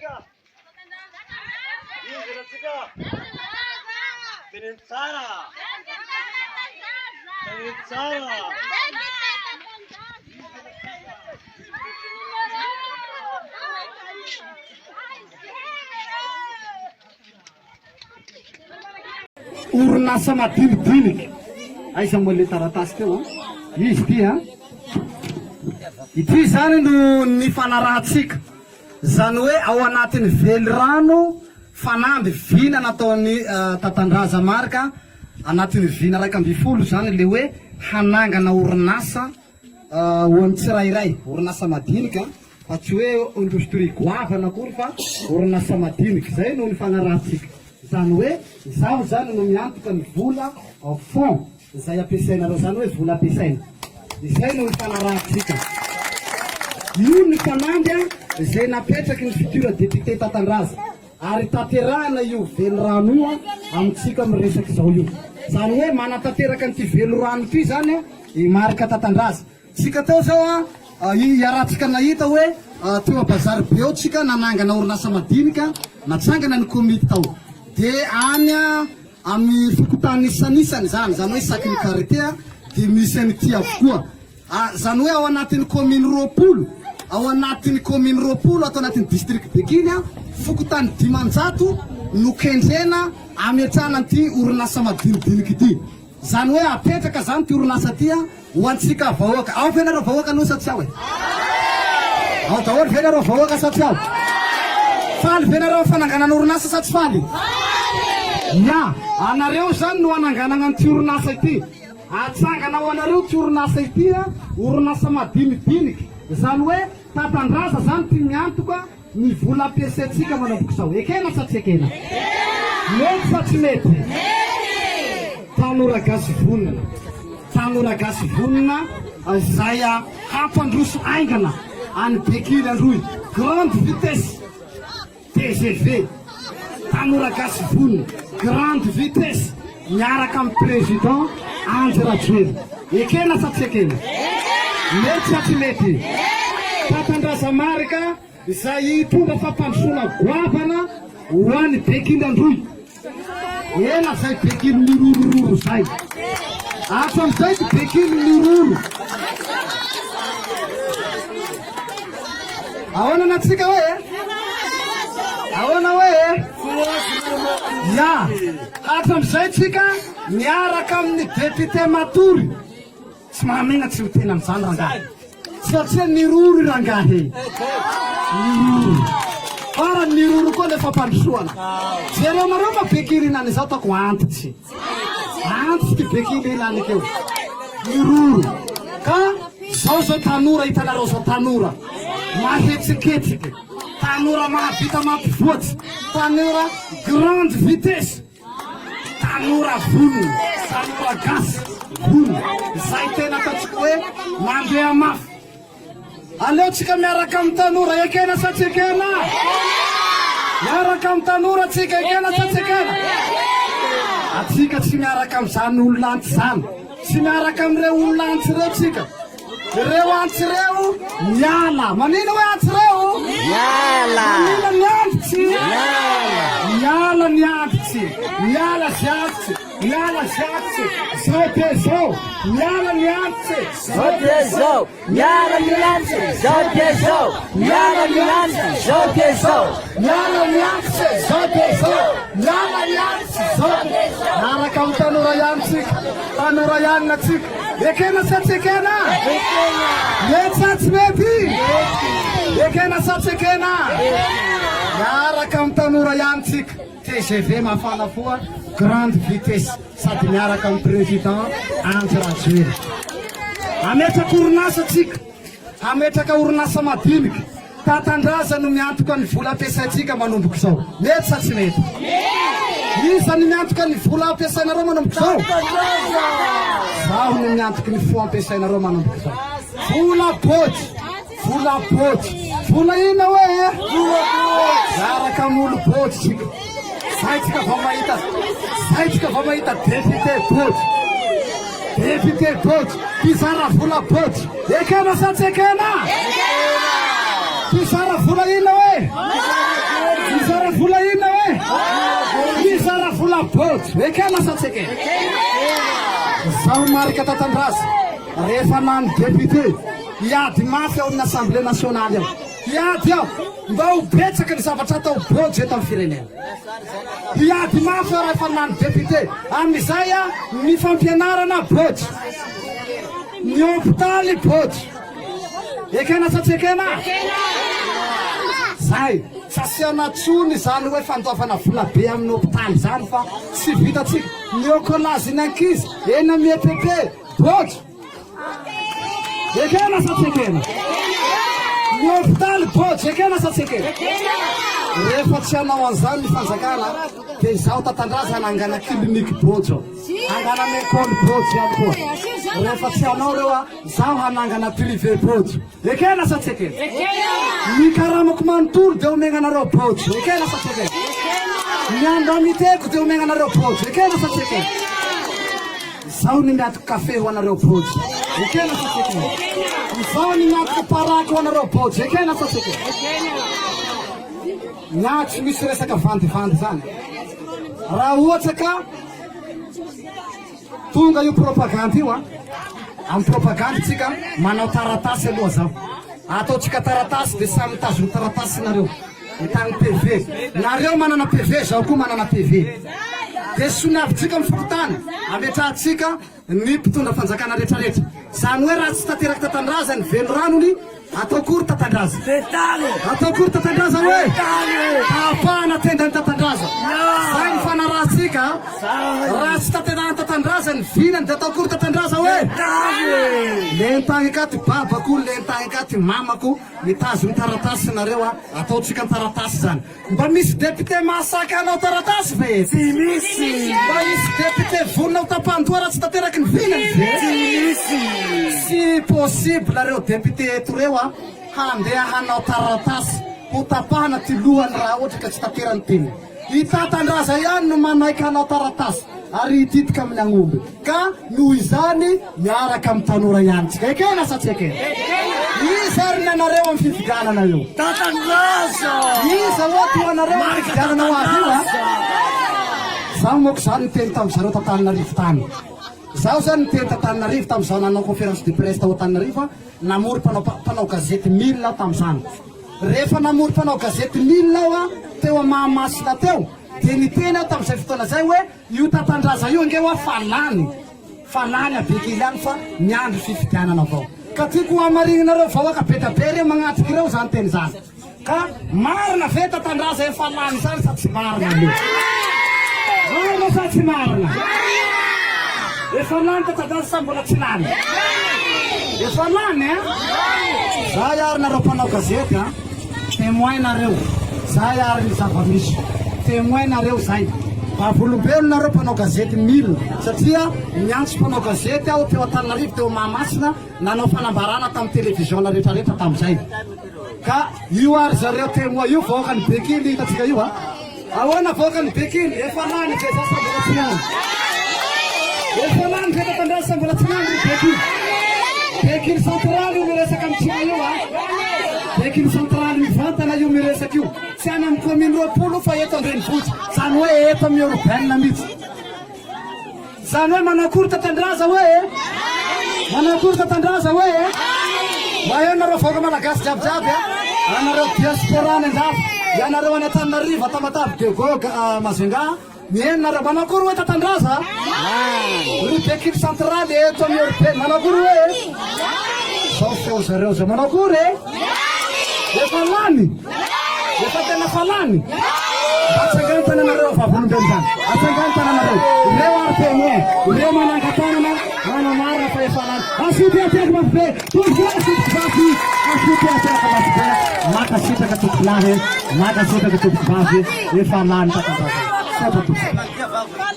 antsika? Iza ny antsika? Teneno tsara! Teneno tsara! Orinasa madinidinika. Aiza moa ilay taratasy teo an? Izy ity an. Ity izany no nifanarahantsika. Izany hoe ao anatin'ny velirano fanamby vina nataon'i Tatandraza Marc anatin'ny vina 11 izany ilay hoe hanangana orinasa ho an'ny tsirairay, orinasa madinika fa tsy hoe indostria goavana akory fa orinasa madinika. Izay no nifanarahantsika. Izany hoe izaho izany no miantoka ny vola fonds izay ampiasainareo, izany hoe vola ampiasaina. Izay no nifanarahantsika. Io ny fanamby izay napetraky ny futur député Tatandraza ary tanterahana io velirano io amintsika miresaka izao io. Izany hoe manatanteraka an'ity velirano ity izany i Marc Tatandraza. Tsika teo zao a, iarahantsika nahita hoe teo a bazary be ao tsika nanangana orinasa madinika, natsangana ny komity tao. De any amin'ny fokontany isanisany zany, zany hoe isaky ny karite de misy an'ity avokoa. Zany hoe ao anatin'ny commune 20, ao anatin'ny commune 20 ato anatin'ny district Bekily, fokontany 500 no kendrena ametrahana an'ity orinasa madinidinika ity. Zany hoe apetraka zany ty orinasa ty ho antsika vahoaka. Ao ve nareo vahoaka aloha sa tsy ao e? Ao daholo ve nareo vahoaka sa tsy ao? Faly ve nareo fananganana orinasa sa tsy faly? Ya, anareo zany no ananganana an'ity orinasa ity. Atsangana ho anareo ty orinasa ity, orinasa madinidinika. Zany hoe Tatandraza zany ty miantoka Ny vola ampiasaintsika manomboka izao, ekena sa tsy ekena? Mety sa tsy mety? Tanora gasy vonona, tanora gasy vonona izay hampandroso haingana an'i Bekily Androy, grande vitesse, tgv, tanora gasy vonona, grande vitesse, miaraka amin'ny président Andry Rajoelina. Ekena sa tsy ekena? Mety sa tsy mety? Tatandrazamarika. Izay hitondra fampandrosoana goavana ho an'i Bekily Androy. Ela zay Bekily mirorororo zay. Hatramin'izay ty Bekily miroro. Ahoana ny antsika hoe e? Ahoana hoe e? Ya, hatramin'izay tsika miaraka amin'ny député matory. Tsy mahamenatra io tenany zany rangahy. Satria niroro i rangahy e. Niroro. Farany niroro koa le fampandrosoana. Jereonareo fa Bekily hinany izao ataoko antitsy. Antitsy ty Bekily hinany keo. Niroro. Ka zao zao tanora hitanareo zao tanora. Mahetsiketsike. Tanora mahavita mampivoatsy. Tanora grande vitesse. Tanora vonona, tanora gasy vonona, izay tena ataontsika hoe mandeha mafy. Aleontsika miaraka amin'ny tanora, ekena sa tsy ekena? Miaraka amin'ny tanora tsika, ekena sa tsy ekena? Atsika tsy miaraka amin'izany olona antsy izany, tsy miaraka amin'ireo olona antsy ireo tsika. Ireo antsy ireo miala. Manina hoe antsy ireo? Miala. Manina ny antsy? Miala. Miala ny antsy. Miala zy antsy. Miala zy antsy. Zao dia zao. Miala ny antsy. Zao dia zao. Miala ny antsy. Zao dia zao. Miala ny antsy. Zao dia zao. Miala ny antsy. Zao dia zao. Miala ny antsy. Zao dia zao. Miaraka amin'ny tanora ihany tsika. Tanora ihany na tsika. Ekena sa tsy ekena? Ekena. Mety sa tsy mety? Ekena sa tsy ekena? Miaraka amin'ny tanora ihany tsika. TGV mafana foa, grande vitesse sady miaraka amin'ny président Andry Rajoelina. Hametraka orinasa tsika. Hametraka orinasa madinika. Tatandraza no miantoka ny vola ampiasaintsika manomboka izao. Mety sa tsy mety? Iza no miantoka ny vola ampiasainareo manomboka izao? Zaho no miantoky ny fo ampiasainareo manomboka izao. Vola bôjy, vola bôjy, vola inona hoe e? Miaraka amin'ny olo bôjy tsika. Zay tsika vao mahita, zay tsika vao mahita député bôjy. Député bôjy, mpizara vola bôjy. Ekena sa tsy ekena? Ekena! Mpizara vola inona hoe? Bôjo, ekena sa tsy ekena? Zaho Marc Tatandraza, rehefa lany député, hiady mafy ao amin'ny Assemblée nationale ao. Hiady aho mba ho betsaka ny zavatra atao bôjo eto amin'ny firenena. Hiady mafy aho rehefa lany député. Amin'izay ny fampianarana bôjo, ny hopitaly bôjo. Ekena sa tsy ekena? Zay. Tsy asiana tsony izany hoe fandoavana vola be amin'ny hopitaly izany fa tsy vitantsika. Ny écolage ny ankizy eny amin'ny EPP, bôjo. Ekena sa tsy ekena? Ny hopitaly bôjo, ekena sa tsy ekena? Rehefa tsy hanao an'izany ny fanjakana dia izaho Tatandraza hanangana clinique bôjo, hanganana école bôjo ihany koa. Rehefa tsy hanao ireo a, izaho hanangana privé bôjo. Ekena sa tsy ekena? Ny karamako manontolo dia omegna anareo bôjo. Ekena sa tsy ekena? Ny andromiteko dia omegna anareo bôjo. Ekena sa tsy ekena? Izaho ny miatoka kafe ho anareo bôjo. Ekena sa tsy ekena? Izaho ny miatoka paraky ho anareo bôjo. Ekena sa tsy ekena? Ny ahy tsy misy resaka vandivandy zany. Raha ohatra ka Tonga io propagandy io an! Amin'ny propagandy tsika manao taratasy aloha zao. Ataontsika taratasy dia samy mitazona taratasy nareo. Mitagny PV. Nareo manana PV, zaho koa manana PV. Dia soniavintsika amin'ny fokontany, ametrahantsika ny mpitondra fanjakana retraretra. Zany hoe raha tsy tanteraky Tatandraza ny veliranony, Atao akory Tatandraza? Atao akory Tatandraza hoe? Ahafahana tendan'i Tatandraza. Zay ny fanarahantsika. Raha tsy tanterahan'i Tatandraza ny vinany dia atao akory Tatandraza hoe? Lentagny ka ty babako, lentagny ka ty mamako, mitazony taratasy nareo a, ataontsika an-taratasy zany. Mba misy député mahasaka hanao taratasy ve eto? Tsy misy. Mba hisy député vonona ho tapahan-doha raha tsy tanteraky ny vinany ve? Tsy misy. Tsy possible reo député eto reo a handeha hanao taratasy ho tapahana ty lohany raha ohatra ka tsy tanterany teniny. I Tatandraza ihany no manaiky hanao taratasy ary hititika amin'ny agnomby. Ka noho izany miaraka amin'ny tanora ihany tsika. Ekena sa tsy ekena? Iza ary ny anareo amin'ny fifidianana io? Tatandraza! Iza hoa toa anareo amin'ny fifidianana ho avy io a? Zaho manko zany niteny tamin'ny zareo t'Antananarivo tany. Zaho zany niteny t'Antananarivo tamin'izaho nanao conférence de presse tao Antananarivo a, namory mpanao mpanao gazety mille aho tamin'izany. Rehefa namory mpanao gazety mille aho a, teo Mahamasina teo, dia niteny aho tamin'izay fotoana izay hoe, Io Tatandraza io ange hoa fa lany, fa lany a Bekily any fa miandry fifidianana avao. Ka tiako ho hamarininareo vahoaka be da be reo magnatrika ireo zany teny zany. Ka marina ve Tatandraza efa lany zany sa tsy marina aloha? Marina sa tsy marina? Efa lany Tatandraza sa mbola tsy lany? Efa lany an? Zay ary nareo mpanao gazety an! Témoin nareo, zay ary ny zava-misy. Témoin nareo zay. Vavolombelona nareo mpanao gazety mil satria niantso mpanao gazety aho teo Antananarivo teo Mahamasina nanao fanambarana tamin'ny télévision retraretra tamin'izay. Ka io ary zareo témoin io vahoakan'i Bekily hitantsika io a. Ahoana vahoakan'i Bekily? Efa lany ve za sa mbola tsy lany? Efa lany ve Tatandraza sa mbola tsy lany ry Bekily? Bekily central io miresaka amintsika io a. Bekily central mivantana io miresaka io. Tsy any amin'ny commune 20 fa eto an-drenivohitra. Izany hoe eto amin'ny urbaine mihitsy. Zany hoe manakory Tatandraza hoe e? Manakory Tatandraza hoe e? Maheno nareo vahoaka malagasy jiaby jiaby a? Anareo diaspora any andafy, ianareo any Antananarivo, Tamatave, Diego, Majunga, miheno nareo. Manakory hoe Tatandraza? Ry Bekily central eto amin'ny Europe, manakory hoe e? Zao feo zareo zao, manakory e? Efa lany? Efa tena fa lany? Atsangano tananareo vavolombelona zany. Atsangano tananareo. Ireo ary témoin. Ireo mananga-tanana manamarina fa efa lany. Asio tehatehaka mafy be. Tompokolahy sy tompokovavy. Asio tehatehaka mafy be. Mankasitraka tompokolahy. Mankasitraka tompokovavy. Efa lany tatandraza. Misaotra tompoko.